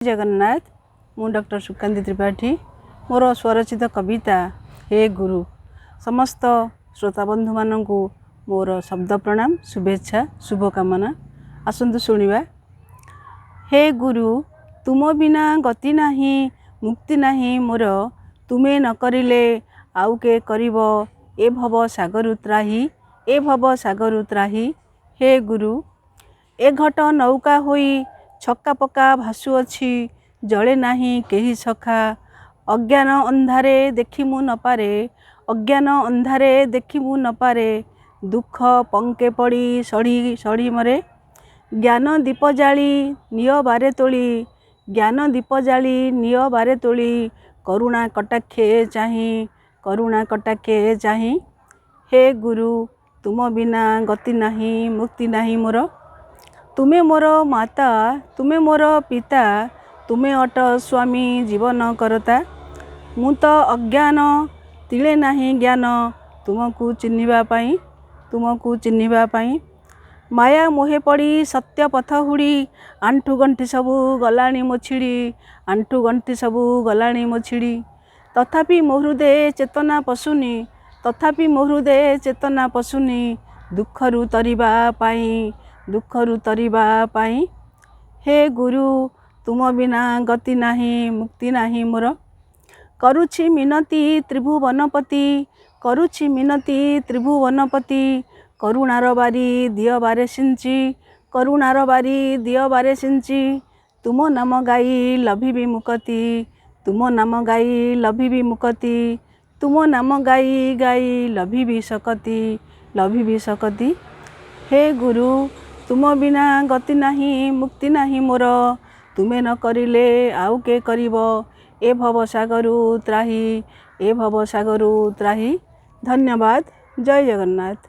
ଜଗନ୍ନାଥ। ମୁଁ ଡକ୍ଟର ସୁକାନ୍ତି ତ୍ରିପାଠୀ। ମୋର ସ୍ୱରଚିତ କବିତା ହେ ଗୁରୁ। ସମସ୍ତ ଶ୍ରୋତାବନ୍ଧୁମାନଙ୍କୁ ମୋର ଶବ୍ଦ ପ୍ରଣାମ, ଶୁଭେଚ୍ଛା, ଶୁଭକାମନା। ଆସନ୍ତୁ ଶୁଣିବା। ହେ ଗୁରୁ, ତୁମ ବିନା ଗତି ନାହିଁ, ମୁକ୍ତି ନାହିଁ ମୋର। ତୁମେ ନ କରିଲେ ଆଉ କେ କରିବ ଏ ଭବ ସାଗରୁ ତ୍ରାହି, ଏ ଭବ ସାଗରୁ ତ୍ରାହି। ହେ ଗୁରୁ, ଏ ଘଟ ନୌକା ହୋଇ ଛକା ପକା ଭାସୁଅଛି, ଜଳେ ନାହିଁ କେହି ସଖା। ଅଜ୍ଞାନ ଅନ୍ଧାରେ ଦେଖି ମୁଁ ନପାରେ, ଅଜ୍ଞାନ ଅନ୍ଧାରେ ଦେଖି ମୁଁ ନପାରେ, ଦୁଃଖ ପଙ୍କେ ପଡ଼ି ସଢ଼ି ସଢ଼ି ମରେ। ଜ୍ଞାନ ଦୀପ ଜାଳି ନିଅ ବାରେ ତୋଳି, ଜ୍ଞାନ ଦୀପ ଜାଳି ନିଅ ବାରେ ତୋଳି, କରୁଣା କଟାକ୍ଷେ ଚାହିଁ, କରୁଣା କଟାକ୍ଷେ ଚାହିଁ। ହେ ଗୁରୁ, ତୁମ ବିନା ଗତି ନାହିଁ, ମୁକ୍ତି ନାହିଁ ମୋର। ତୁମେ ମୋର ମାତା, ତୁମେ ମୋର ପିତା, ତୁମେ ଅଟ ସ୍ୱାମୀ ଜୀବନ କରତା। ମୁଁ ତ ଅଜ୍ଞାନ, ତିଳେ ନାହିଁ ଜ୍ଞାନ ତୁମକୁ ଚିହ୍ନିବା ପାଇଁ, ତୁମକୁ ଚିହ୍ନିବା ପାଇଁ। ମାୟା ମୋହେ ପଡ଼ି ସତ୍ୟ ପଥ ହୁଡ଼ି, ଆଣ୍ଠୁ ଗଣ୍ଠି ସବୁ ଗଲାଣି ମୋ ଛିଡ଼ି, ଆଣ୍ଠୁ ଗଣ୍ଠି ସବୁ ଗଲାଣି ମୋ ଛିଡ଼ି। ତଥାପି ମୋ ହୃଦେ ଚେତନା ପଶୁନି, ତଥାପି ମୋ ହୃଦେ ଚେତନା ପଶୁନି ଦୁଃଖରୁ ତରିବା ପାଇଁ, ଦୁଃଖରୁ ତରିବା ପାଇଁ। ହେ ଗୁରୁ, ତୁମ ବିନା ଗତି ନାହିଁ, ମୁକ୍ତି ନାହିଁ ମୋର। କରୁଛି ମିନତି ତ୍ରିଭୁବନପତି, କରୁଛି ମିନତି ତ୍ରିଭୁବନପତି, କରୁଣାର ବାରି ଦିଅ ବାରେ ସିଞ୍ଚି, କରୁଣାର ବାରି ଦିଅ ବାରେ ସିଞ୍ଚି। ତୁମ ନାମ ଗାଇ ଲଭିବି ମୁକତି, ତୁମ ନାମ ଗାଇ ଲଭିବି ମୁକତି, ତୁମ ନାମ ଗାଇ ଗାଇ ଲଭିବି ଶକତି, ଲଭିବି ଶକତି। ହେ ଗୁରୁ, ତୁମ ବିନା ଗତି ନାହିଁ, ମୁକ୍ତି ନାହିଁ ମୋର। ତୁମେ ନ କରିଲେ ଆଉ କେ କରିବ ଏ ଭବ ସାଗରୁ ତ୍ରାହି, ଏ ଭବ ସାଗରୁ ତ୍ରାହି। ଧନ୍ୟବାଦ। ଜୟ ଜଗନ୍ନାଥ।